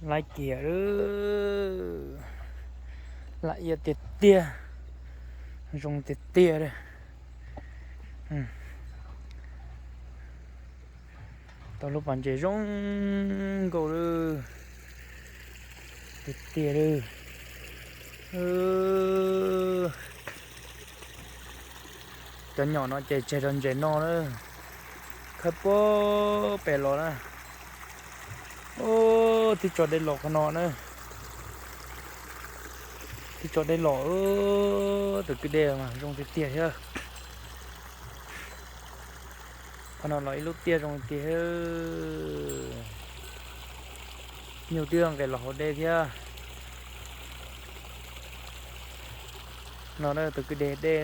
Laib kiag lawm, lam iab tiag tiag, zoo tiag tiag li. Tau lub pas ntses zoo nkauj lawm, tiag tiag li. Cov nyom no ces tseg rau ntses no na, khawb puag pem los na. Twb tso dej los qhov no na, twb tso dej los, tus kwj dej mas zoo tiag tiag thiab. Qhov no los ib lub tiaj zoo tiag, nyuj twb nqes los hauv dej thiab. No tus kwj deg dej,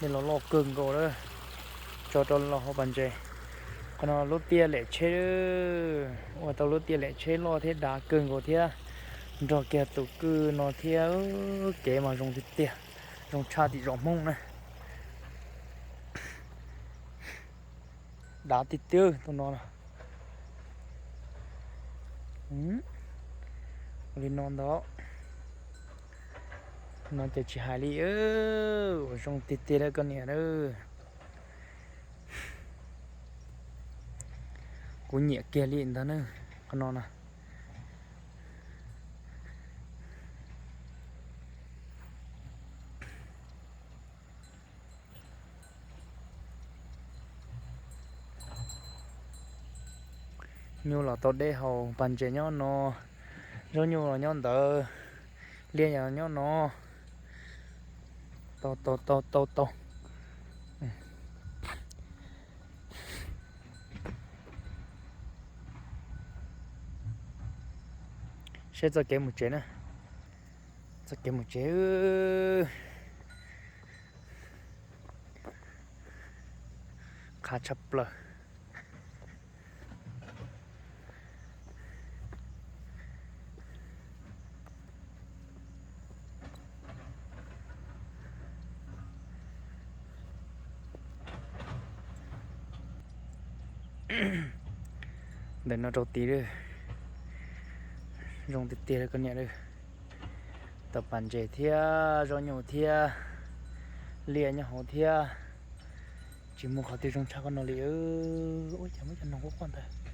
dej los loj kawg nkaus lawm, tso rau los hauv pas ntses. Qhov no lub tiaj lem tsheb, ua tau lub tiaj lem tsheb loj thiab dav kawg nkaus thiab, nrog kiag tus kwj no thiab, kev mas zoo tiag tiag, zoo tshaj tim zos Hmoob na. Dav tiag tiag tus no. Ua li no ntag, no ces tsis hais li, uas zoo tiag tiag li koj niam na. Kuv nyiam kiag li ntag na, qhov no na. Nyuj los tau dej haus, pas ntses nyob no, zaub nyuj los nyob ntawd, liaj yog nyob no. Tau tau tau tau tau. Saib txoj kev mus tsev na, txoj kev mus tsev. Qab tshaj plaws. Ntawm no rau tid, zoo tiag tiag li koj niam li. Tau pas ntses thiab, zaub nyuj thiab, liaj nyob hauv thiab. Tsis muaj qhov twg zoo tshaj qhov no li. Ua cas muab cov noog quaj quaj ntawd.